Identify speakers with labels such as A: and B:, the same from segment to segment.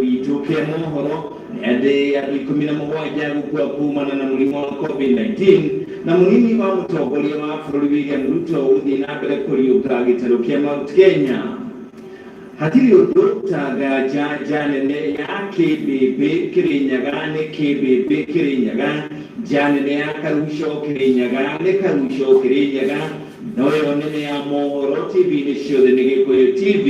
A: Gitũ kĩa mohoro nĩ atĩ andũ 17 gũkua kumana na mũrimũ wa COVID-19, na mũnini wa mũtongoria wa bũrũri William Ruto gũthiĩ na mbere kũriũka gĩtarũ kĩa Mount Kenya. Hatirĩ ũndũ ta nganja nja nene ya kĩmbĩmbĩ Kĩrĩnyaga nĩ kĩmbĩmbĩ Kĩrĩnyaga, nja nene ya Karuco Kĩrĩnyaga nĩ Karuco Kĩrĩnyaga. No ĩyo nene ya mohoro TV-inĩ ciothe nĩ Gĩkũyũ TV,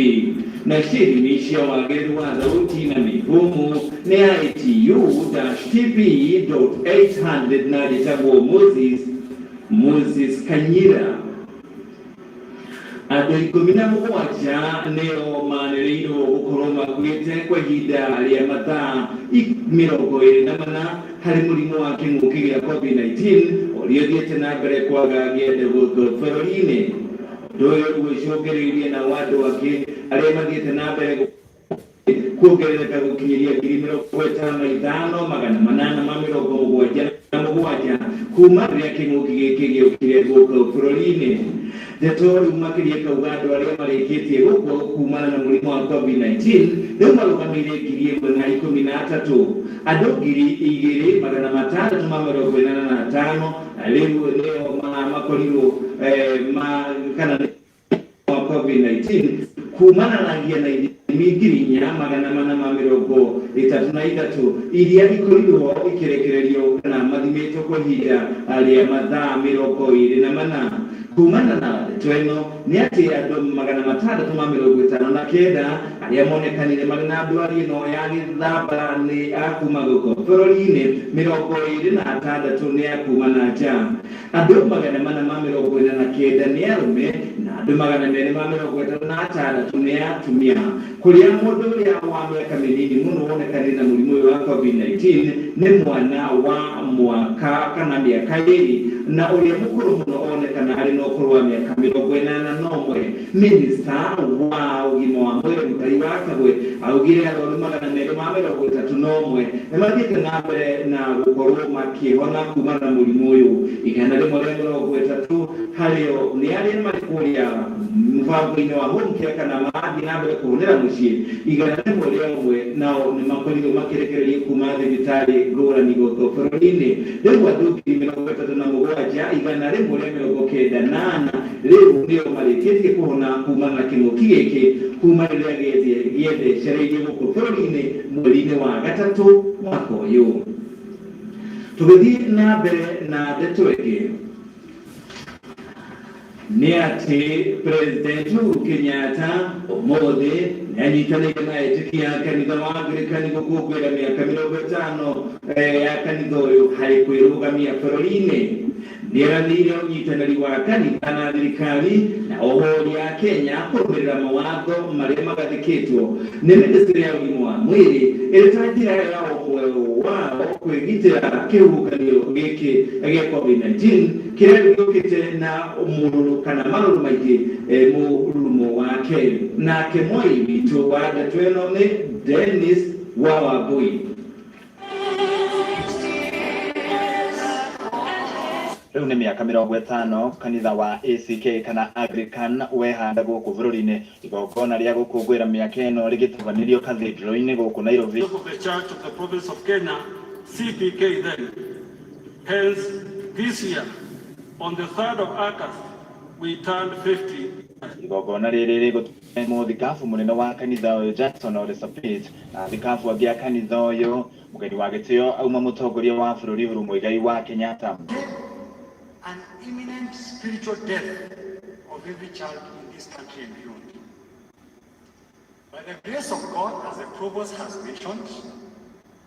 A: na ithimi cia wagĩrĩru wa thauti na mĩhũmũ nĩ ITU-TV.800 na njĩtagwo Moses Kanyira. Andũ 17 nĩo manĩrĩirwo gũkorwo makuĩte kwa ihinda rĩa mathaa 24 harĩ mũrimũ wa kĩng'ũki gĩa COVID-19 ũrĩa ũthiĩte na mbere kwagagia gũkũ bũrũri-inĩ. Ũndũ ũyũ ũcũngĩrĩirie nao andũ angĩ arĩa mathiĩte na mbere kuongerereka gũkinyĩria 55,877 kuma rĩrĩa kĩng'ũki gĩkĩ gĩũkire gũkũ bũrũri-inĩ. Ndeto rĩu makĩria ĩkauga andũ arĩa marĩkĩtie gũkua kumana na mũrimũ wa COVID-19 rĩu marũgamĩire 1,013. Andũ 2,685 rĩu nĩo makorirwo ma kana wa COVID-19 kumana na ngia na ithimi 4,433 iria ikorirwo ikirekererio kana mathimitwo kwa ihinda rĩa mathaa 24. Kumana na ndeto ĩno nĩ atĩ andũ 659 arĩa monekanire marĩ na ndwari ĩno ya gĩthamba nĩ a kuma gũkũ bũrũri-inĩ, 26 nĩ a kuma na nja. Andũ 449 nĩ arũme na andũ 256 nĩ atumia, kũrĩa mũndũ ũrĩa wa mĩaka mĩnini mũno wonekanire na mũrimũ ũyũ wa COVID-19 nĩ mwana wa mwaka kana mĩaka 2, na ũrĩa mũkũrũ mũno onekana arĩ na ũkũrũ wa mĩaka 81. Minista wa ũgima wa mwĩrĩ Mutahi wa Kagwe augire arwaru 231 nĩ mathiĩte na mbere na gũkorwo makĩhona kumana na mũrimũ ũyũ. 130 harĩo nĩ arĩa marĩ kũrĩa mũbango-inĩ wa home care kana marathiĩ na mbere kũhonera mũciĩ. 101 nao nĩ makorirwo makĩrekererio kuma thibitarĩ ngũrani gũkũ bũrũri-inĩ. Rĩu andũ 37,194 rĩu nĩo marĩkĩtie kũhona kumana na kĩng'ũki gĩkĩ kuma rĩrĩa gĩethecereirie gũkũ bũrũri-inĩ mweri-inĩ wa gatatũ mwaka ũyũ. Tũgĩthiĩ na mbere na ndeto ĩngĩ nĩ atĩ President Uhuru Kenyatta ũmũthĩ nĩ anyitanĩire na etĩkia a kanitha wa Anglican gũkũngũĩra mĩaka 50 ya kanitha ũyũ harĩ kwĩrũgamia bũrũri-inĩ. Nĩeranĩire ũnyitanĩri wa kanitha na thirikari na ũhũri ya Kenya kũrũmĩrĩra mawatho marĩa magathĩkĩtwo nĩ ministry ya ũgima wa mwĩrĩ ĩrĩ ta njĩra ya ũmwe wao kwĩgitĩra kĩhuhũkanio gĩkĩ gĩa COVID-19 kĩrĩa gĩũkĩte na mũrũrũ kana marũrũ maingĩ mũrurumo wa kerĩ. Nake mwai witũ wa ndeto ĩno nĩ Dennis wa Wambui.
B: Rĩu nĩ mĩaka 50 kanitha wa ACK kana Anglican wehanda gũkũ bũrũri-inĩ. Igongona rĩa gũkũngũĩra mĩaka ĩno rĩgĩtabanĩrio cathedral-inĩ gũkũ Nairobi.
C: Of the Church of the Province of Kenya, CPK then. Hence, this year, on the 3rd of August, we turned 50.
B: Igongona rĩrĩ rĩgũtũmwo mũthikabu mũnene wa kanitha ũyũ Jackson Ole Sapit na thikabu angĩ a kanitha ũyũ. Mũgeni wa gĩtĩo auma mũtongoria wa bũrũri Uhuru Muigai wa Kenyatta.
D: An imminent spiritual death of every child in this country and beyond. By the grace of God, as the Provost has mentioned,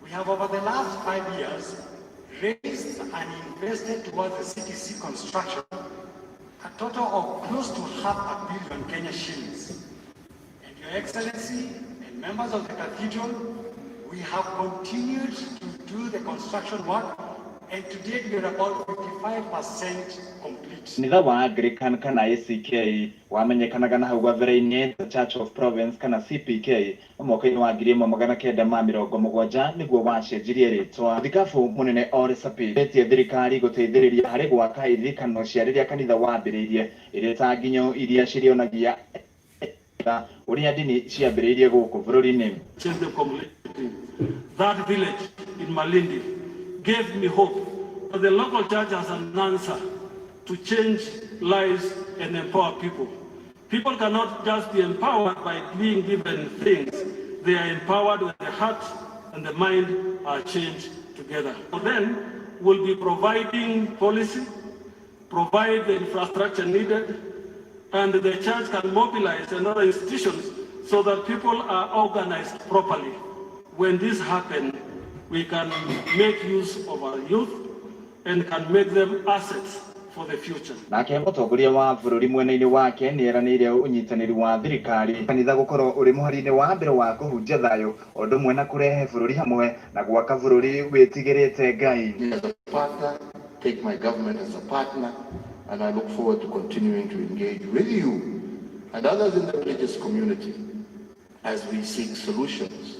D: we have over the last 5 years raised and invested towards the CTC construction a total of close to half a billion Kenya shillings. And Your Excellency and members of the cathedral, we have continued to do the construction work, and to date we are about 55% complete.
B: Kanitha wa Anglican kana ACK wamenyekanaga na hau gabere-inĩ The Church of Province kana CPK, mwaka-inĩ wa 1970 nĩguo wacenjirie rĩtwa. Thikabu mũnene Ole Sapit etie thirikari gũteithĩrĩria harĩ gwaka iririkano cia rĩrĩa kanitha wambĩrĩirie, ĩrĩ ta nginyo iria cirĩonagia ũrĩa ndini ciambĩrĩirie gũkũ bũrũri-inĩ.
C: Change them completely. That village in Malindi gave me hope that the local church has an answer to change lives and empower people. People cannot just be empowered by being given things. They are empowered when the heart and the mind are changed together. So then we'll be providing policy, provide the infrastructure needed, and the church can mobilize and other institutions so that people are organized properly. When this happens, we can make use of our youth and can make them assets for the future.
B: Nake mũtongoria wa bũrũri mwena-inĩ wake nĩ eranĩire ũnyitanĩri wa thirikari kanitha gũkorwo ũrĩ mũhari-inĩ wa mbere wa kũhunjia thayũ o ũndũ ũmwe na kũrehe bũrũri hamwe na gwaka bũrũri wĩtigĩrĩte Ngai.
E: Me as a partner, take my government as a partner, and I look forward to continuing to engage with you and others in the religious community as we seek solutions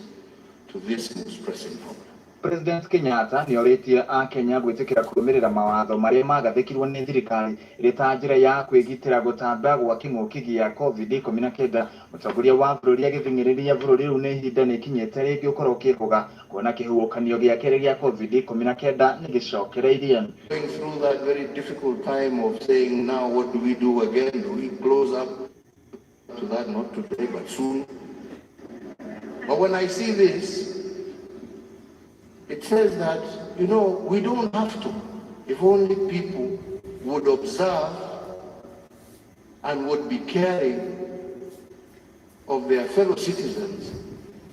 E: to this most pressing problem.
B: President Kenyatta nĩ orĩtie akenya gwĩtĩkĩra kũrũmĩrĩra mawatho marĩa magathĩkirwo nĩ thirikari ĩrĩ ta njĩra ya kwĩgitĩra gũtamba gwa kĩng'ũki gĩa COVID-19. Mũtongoria wa bũrũri agĩthing'ĩrĩria bũrũri rĩu nĩ ihinda nĩ ikinyĩte rĩngĩ ũkorwo ũkĩhũga kuona kĩhuhũkanio gĩa kerĩ gĩa COVID-19 nĩ gĩcokereirie.
E: Going through that very difficult time of saying, now what do we do again? Do we close up to that? Not today, but soon. But when I see this, it says that, we don't have to. If only people would observe and would be caring of their fellow citizens,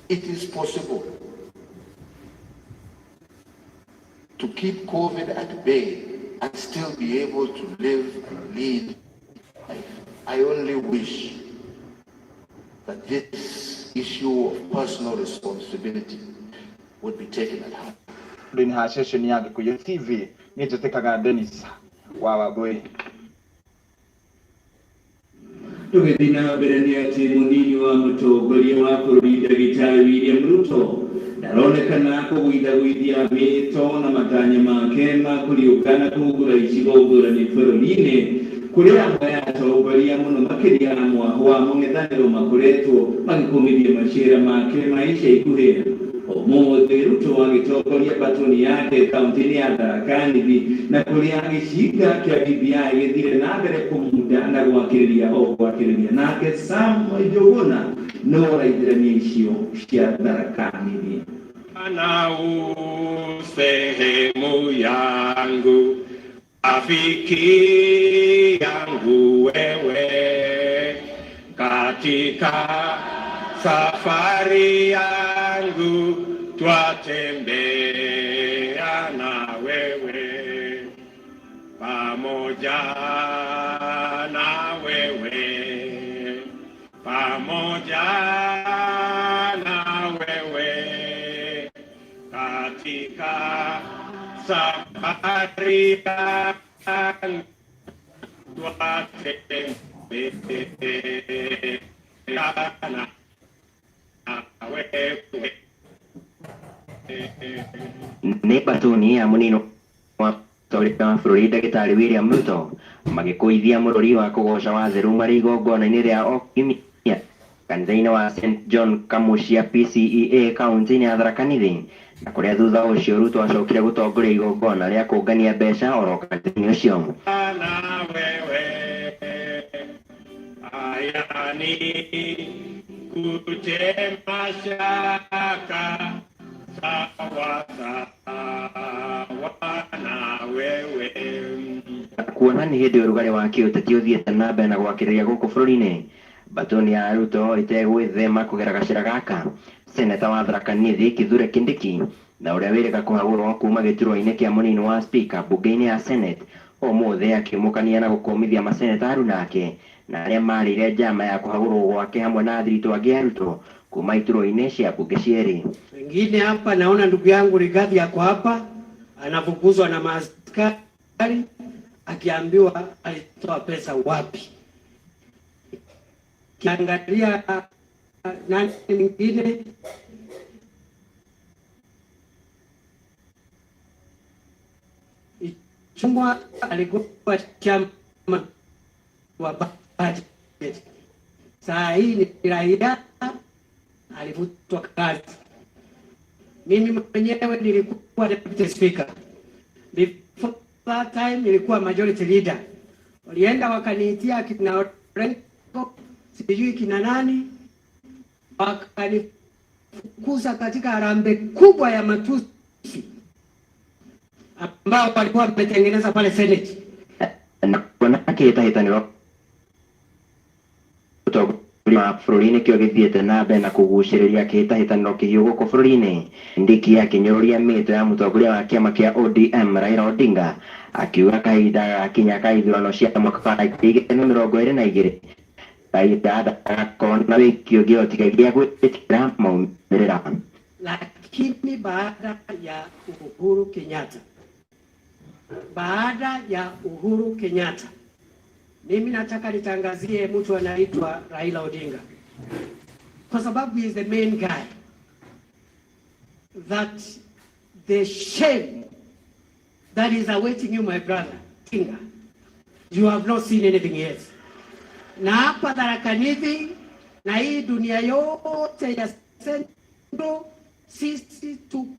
E: it is possible to keep COVID at bay and still be able to live and lead life. I only wish that this issue of personal responsibility would be taken at heart.
B: Ndĩ ha ceceni ya Gĩkũyũ TV nĩ njĩtĩkaga Dennis wa Wangũi.
A: Tũgĩthiĩ na mbere nĩ atĩ mũnini wa mũtongoria wa bũrũri ndagĩtarĩ William Ruto ndaronekana kũgũithagũithia mĩto na matanya make ma kũriũka na kũhungura icigo ngũrani bũrũri-inĩ kũrĩa amwe a atongoria mũno makĩria wa mũng'ethanĩro makoretwo magĩkũmithia macira make ma ica ikuhĩ. Ũmũthĩ Ruto agĩtongoria batoni yake kaunti-inĩ ya Tharaka Nithi na kũrĩa gĩcinga kĩa BBI gĩthire na mbere kũmunda na gwakĩrĩria o gwakĩrĩria. Nake Sam Njuguna no ũraithĩrania icio cia Tharaka Nithi.
F: Na sehemu yangu, rafiki yangu wewe, katika safari yangu twatembea na wewe, pamoja na wewe, pamoja na wewe, katika safari yangu twatembea na wewe.
G: Nĩ batuni ya mũnini wa mũtongoria wa bũrũri ndagĩtarĩ William Ruto magĩkũithia mũrũri wa kũgoca wa Theru marĩ igongona-inĩ rĩa o kiumia kanitha-inĩ wa St John Kamucia PCEA kaunti-inĩ ya Tharaka Nithi na kũrĩa thutha ũcio Ruto acokire gũtongoria igongona rĩa kũngania mbeca oro kanitha-inĩ ũcio.
F: Na wewe ayani kutema shaka sawa sawa na wewe.
G: Kuona nĩ hĩndĩ ũrugarĩ wa kĩũteti ũthiĩte na mbere na gwakĩrĩria gũkũ bũrũri-inĩ, batoni ya Ruto ĩtegwĩthema kũgera gacĩra gaka. Seneta wa Tharaka Nithi Kithure Kindiki na ũrĩa wĩrĩga kũhagũrwo kuma gĩturwa-inĩ kĩa mũnini wa spika mbunge-inĩ ya Senate ũmũthĩ akĩũmũkania na gũkũmithia maseneta aruna ake na arĩa marĩire njama ya kũhagũrwo gwake hamwe na athiritũ angĩ a Ruto kuma iturwa-inĩ cia mbunge cierĩ.
H: Wengine hapa naona ndugu yangu Rigathi yako hapa anafukuzwa na maaskari akiambiwa alitoa pesa wapi. Kiangalia nani mwingine Ichung'wah alikuwa chama wa budget, saa hii ni raia alifutwa kazi. Mimi mwenyewe nilikuwa deputy speaker. Before that time nilikuwa majority leader. Walienda wakaniitia kina Orengo, sijui kina nani, wakanifukuza katika harambee kubwa ya matusi ambao walikuwa wametengeneza pale Senate.
G: Na kuona kĩhĩtahĩtanĩro ũtongoria wa bũrũri nĩkĩo gĩthiĩte na mbere na kũgucĩrĩria kĩhĩtahĩtanĩro kĩhiũ gũkũ bũrũri-inĩ. Ndiki akĩnyũrũria mĩhĩtwa ya mũtongoria wa kĩama kĩa ODM Raila Odinga akiuga kahinda gakinya ka ithurano cia mwaka wa 2022 Raila ndagakorwo na wĩki ũngĩ o tiga gĩa gwĩtĩkĩra maumĩrĩra.
H: Lakini baada ya Uhuru Kenyatta, baada ya Uhuru Kenyatta, mimi nataka nitangazie mtu anaitwa Raila Odinga, kwa sababu he is the main guy that the shame that is awaiting you, my brother Tinga, you have not seen anything yet. Na hapa Tharaka Nithi na hii dunia yote ya Central, sisi tuko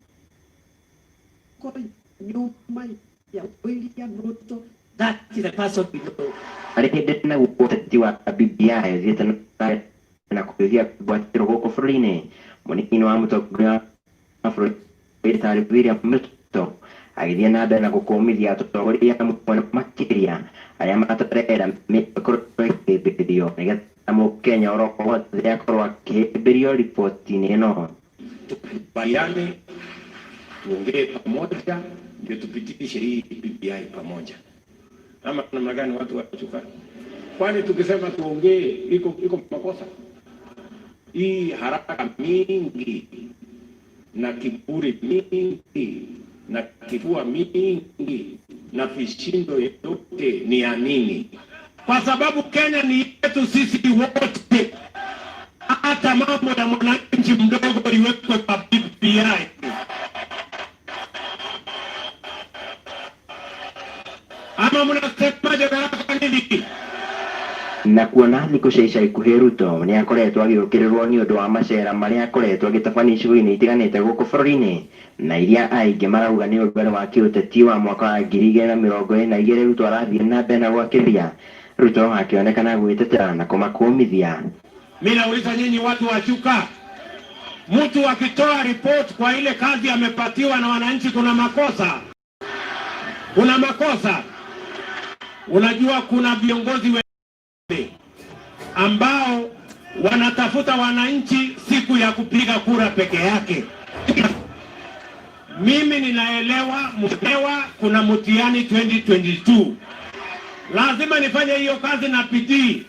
H: nyuma ya William Ruto. That is the person we know.
G: Harĩ hĩndĩ naguo ũteti wa BBI ũthiĩte na mbere na kũhiũhia ngwatĩro gũkũ bũrũri-inĩ, mũnini wa mũtongoria wa bũrũri Ndagĩtarĩ William Ruto agĩthiĩ na mbere na gũkũmithia atongoria mwena makĩria arĩa matarenda mĩtĩ ĩkorwo ĩkĩhĩmbĩrio nĩgetha mũkenya oro wothe akorwo akĩhĩmbĩrio riboti-inĩ ĩno.
F: Tukubaliane, tuongee pamoja, ndio tupitishe hii BBI pamoja. Ama namna gani watu wachuka? Kwani tukisema tuongee iko makosa? Hii haraka mingi na kiburi mingi na kifua mingi na vishindo yote ni ya nini? Kwa sababu Kenya ni yetu sisi wote. Hata mambo ya mwananchi mdogo iwekwe kwa BBI. Ama mnasemaje Tharaka Nithi?
G: Na kuona thikũ cia ica ikuhĩ Ruto nĩ akoretwo agĩũkĩrĩrwo nĩ ũndũ wa macera marĩa akoretwo agĩtabania icigo-inĩ itiganĩte gũkũ bũrũri-inĩ na iria aingĩ marauga nĩ ũrugarĩ wa kĩũteti wa mwaka wa 2022 Ruto arathiĩ na mbere na gwakĩria. Ruto akĩonekana gwĩtetera na kũmakũmithia.
F: Mimi nauliza nyinyi watu wa Chuka, mtu akitoa report kwa ile kazi amepatiwa na wananchi, kuna makosa? Kuna makosa? Unajua kuna viongozi wengine ambao wanatafuta wananchi siku ya kupiga kura peke yake. Mimi ninaelewa mtewa, kuna mtihani 2022 lazima nifanye hiyo kazi na bidii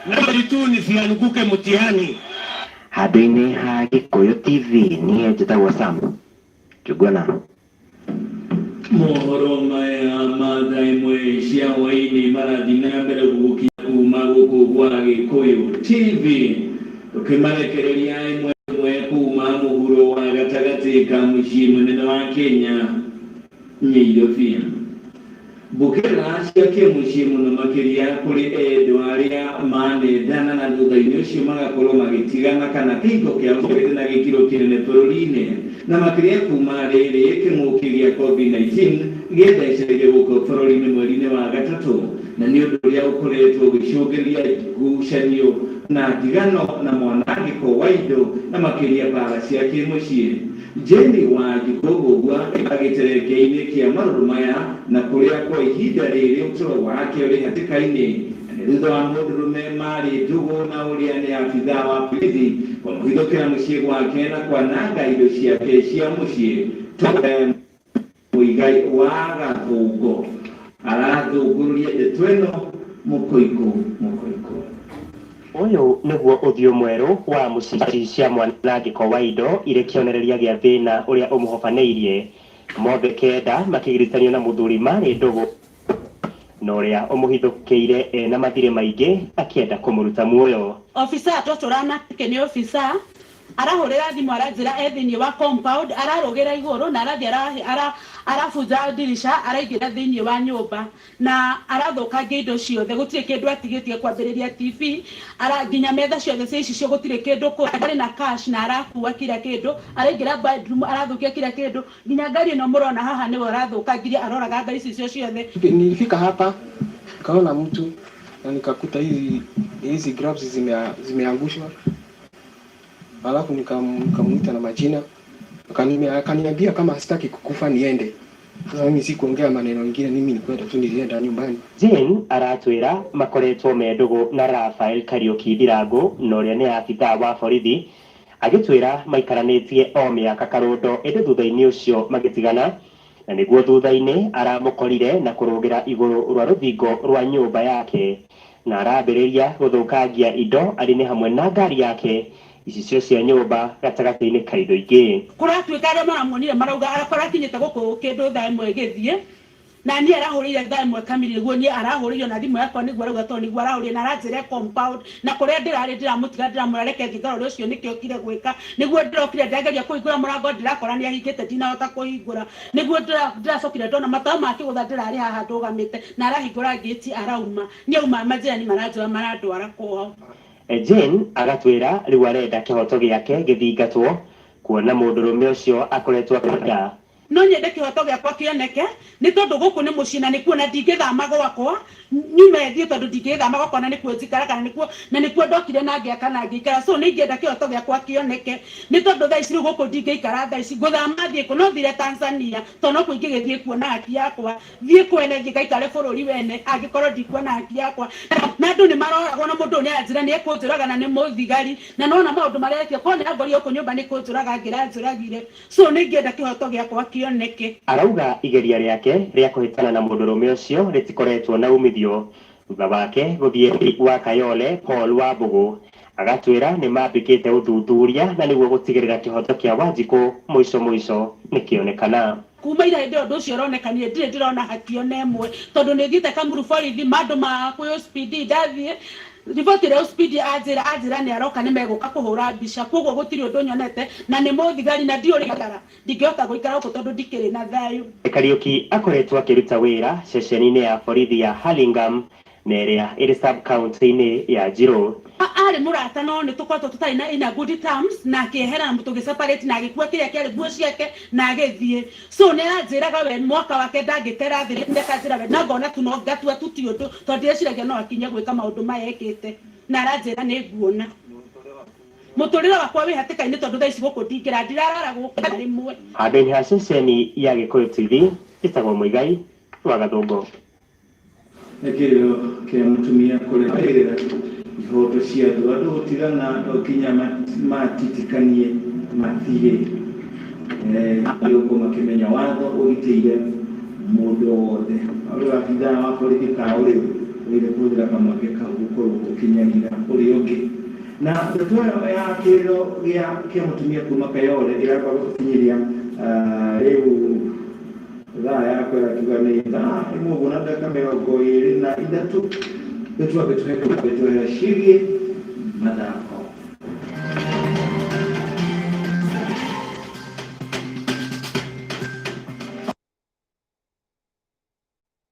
F: na tu nisianguke mtihani.
G: Handũ-inĩ ha Gĩkũyũ TV niĩ njĩtagwo Sam Njuguna.
A: Mohoro maya ma thaa 1 cia hwaĩ-inĩ marathiĩ na mbere gũgũkinya kuma gũkũ gwa Gĩkũyũ TV, tũkĩmarekereria ĩmwe ĩmwe kuma mũhuro wa gatagatĩ ka mũciĩ mũnene wa Kenya, Nyairobi. Mbũkĩra cia kĩmũciĩ mũno makĩria kũrĩ endwa arĩa manendana na thutha-inĩ ũcio magakorwo magĩtigana kana kĩhiko kĩao gĩkorĩte na gĩkĩro kĩnene bũrũri-inĩ, na makĩria kuma rĩrĩ kĩng'ũki gĩa COVID-19 gĩethecereire gũkũ bũrũri-inĩ mweri-inĩ wa gatatũ, na nĩ ũndũ ũrĩa ũkoretwo ũgĩcũngĩrĩria ngucanio na ndigano na mwanangĩko wa indo na makĩria mbara cia kĩmũciĩ. Jane Wanjikũ Mbũgua agĩterenge-inĩ kĩa marũrũ maya na kũrĩa kwa ihinda rĩrĩ ũtũro wake ũrĩ hatĩka-inĩ na nĩ thutha wa mũndũrũme marĩ ndũgũ na ũrĩa nĩ abithaa wa borithi kũmũhithũkĩra mũciĩ gwake na kwananga indo ciake cia mũciĩ. Mũigai wa Gathũngũ arathũngũrũria ndeto ĩno mũkũikũ mũkũikũ.
I: Ũyũ nĩguo ũthiũ mwerũ wa mũciĩ cia mwanangĩko wa indo irĩ kĩonereria gĩa thĩna ũrĩa ũmũhobanĩirie, mothe kenda makĩgiritanio na mũthuri marĩ ndũgũ na ũrĩa ũmũhithũkĩire ena mathirĩ maingĩ akĩenda kũmũruta muoyo.
J: Ofisa twatũrana nake nĩ ofisa Arahũrĩra thimũ aranjĩra e thĩinĩ wa compound, ararũgĩra igũrũ na arathiĩ arabunja ndirisha, araingĩra thĩinĩ wa nyũmba na arathũkangia indo ciothe. Gũtirĩ kĩndũ atigĩtie, kwambĩrĩria TV ara nginya metha ciothe cia icicio, gũtirĩ kĩndũ kũ arĩ na cash, na arakua kila kĩndũ. Araingĩra bedroom, arathũkia kila kĩndũ, nginya ngari ĩno mũrona haha nĩwe ũrathũkangirie, aroraga icicio ciothe.
K: Nilifika hapa nikaona mtu na nikakuta hizi gloves zimeangushwa, alafu nikamuita na majina, akaniambia kama sitaki kukufa niende. Sasa mimi sikuongea maneno mengine, mimi nikwenda tu, nilienda nyumbani.
I: Jane aratwĩra makoretwo me ndũgũ na Rafael Kariuki Ndirangu, na ũrĩa nĩ abithaa wa borithi, agĩtwĩra maikaranĩtie o mĩaka karũndo, ĩndĩ thutha-inĩ ũcio magĩtigana, na nĩguo thutha-inĩ aramũkorire na kũrũgĩra igũrũ rwa rũthingo rwa nyũmba yake na arambĩrĩria gũthũkangia indo, arĩ nĩ hamwe na ngari yake, icicio cia nyũmba, gatagatĩ-inĩ ka indo ingĩ.
J: Kũratuĩka arĩa maramuonire marauga arakora akinyĩte gũkũ kĩndũ thaa 1 ĩgĩthiĩ, na niĩ arahũrĩire thaa 1 kamiri, nĩguo niĩ arahũrĩirio na thimũ yakwa, nĩguo arauga tondũ nĩguo arahũrĩire na aranjĩra compound, na kũrĩa ndĩrarĩ ndĩramũtiga, ndĩramwĩra reke thiĩ ngarore ũcio nĩkĩo okire gwĩka. Nĩguo ndĩrokire ndĩrageria kũhingũra mũrango, ndĩrakora nĩ ahingĩte, ndinahota kũhingũra. Nĩguo ndĩracokire ndona matawa makĩgũtha, ndĩrarĩ haha ndũgamĩte, na arahingũra ngĩti, arauma, niĩ auma majirani maranjoya marandwara kwao.
I: Jane agatwĩra rĩu arenda kĩhoto gĩake gĩthingatwo, kuona mũndũrũme ũcio akoretwo akĩenda.
J: No nyende kĩhoto gĩakwa kĩoneke, nĩ tondũ gũkũ nĩ mũciĩ na nĩkuo, na ndingĩthama gwakwa nyume thiĩ, tondũ ndingĩthama gwakwa na nĩkuo njikaraga, na nĩkuo na nĩkuo ndokire na ngĩaka na ngĩikara. So nĩ ingĩenda kĩhoto gĩakwa kĩoneke, nĩ tondũ thaa ici rĩu gũkũ ndingĩikara. Thaa ici ngũthama thiĩ kũ? No thire Tanzania, tondũ no kuo ingĩgĩthiĩ kuona haki yakwa. Thiĩ kwene, thiĩ ngaikare bũrũri wene angĩkorwo ndikuona haki yakwa. Na andũ nĩ maroragwo, na mũndũ ũyũ nĩ aranjĩra nĩ ekũnjũraga, na nĩ mũthigari, na nona maũndũ marĩa ekire, korwo nĩ angorire gũkũ nyũmba nĩ kũnjũraga angĩranjũragire. So nĩ ingĩenda kĩhoto gĩakwa kĩoneke.
I: Arauga igeria rĩake rĩa kũhĩtana na mũndũrũme ũcio rĩtikoretwo na umithio thutha wake gũthiĩ wa Kayole Paul Wambũgũ. Agatwĩra nĩ mambĩkĩte ũthuthuria na nĩguo gũtigĩrĩra kĩhoto kĩa Wanjikũ mũico mũico nĩ kĩonekana.
J: Kuma ira hĩndĩ ĩyo ũndũ ũcio ũronekanire, ndirĩ ndĩrona haki ona ĩmwe, tondũ nĩ thiĩte Kamuru borithi, mandũ ma kwĩ OCPD, ndathiĩ riboti ĩrĩa OCPD anjĩra nĩ aroka, nĩ megũka kũhũra mbica. Koguo gũtirĩ ũndũ nyonete, na nĩ mũthigari na ndiũrĩ ikara, ndingĩhota gũikara gũkũ tondũ ndikĩrĩ na thayũ.
I: Kariuki akoretwo akĩruta wĩra ceceni-inĩ ya borithi ya Hurlingham, na ĩrĩa ĩrĩ sub county-inĩ ya Njirũ.
J: Arĩ mũrata, no nĩ tũkoretwo tũtarĩ na in a good terms, na akĩehera na tũgĩ separate, na agĩkua kĩrĩa kĩarĩ nguo ciake na agĩthiĩ. So nĩ aranjĩraga we mwaka wake ndangĩtera thĩ, akanjĩra we, na ngona tu no ngatua tu ti ũndũ, tondũ ndĩreciragia no akinye gwĩka maũndũ maya ekĩte, na aranjĩra nĩ nguona mũtũrĩre wakwa wĩ hatĩka-inĩ, tondũ thaa ici gũkũ ndingĩra, ndirarara gũkũ rĩmwe.
I: Handũ-inĩ ha ceceni ya Gĩkũyũ TV, njĩtagwo Mũigai wa Gathũngũ.
A: Nĩ kĩrĩro kĩa mũtumia kũrĩrĩra ihoto cia andũ, andũ gũtigana no nginya matitikanie matige gũkorwo makĩmenya watho ũgitĩire mũndũ wothe. Ũrĩ abithaa wa borithi ka ũrĩ wĩre kũhũthĩra kamweke kau gũkorwo ũkĩnyarira ũrĩa ũngĩ. Na ndeto ĩyo ya kĩrĩro gĩa kĩa mũtumia kuma Kayole ĩramba gũtũkinyĩria rĩu thaa yakwa ĩrakiuga nĩ thaa 1 ũguo na ndagĩka 23. Nĩtwambe tũhe ciĩgiĩ mathako.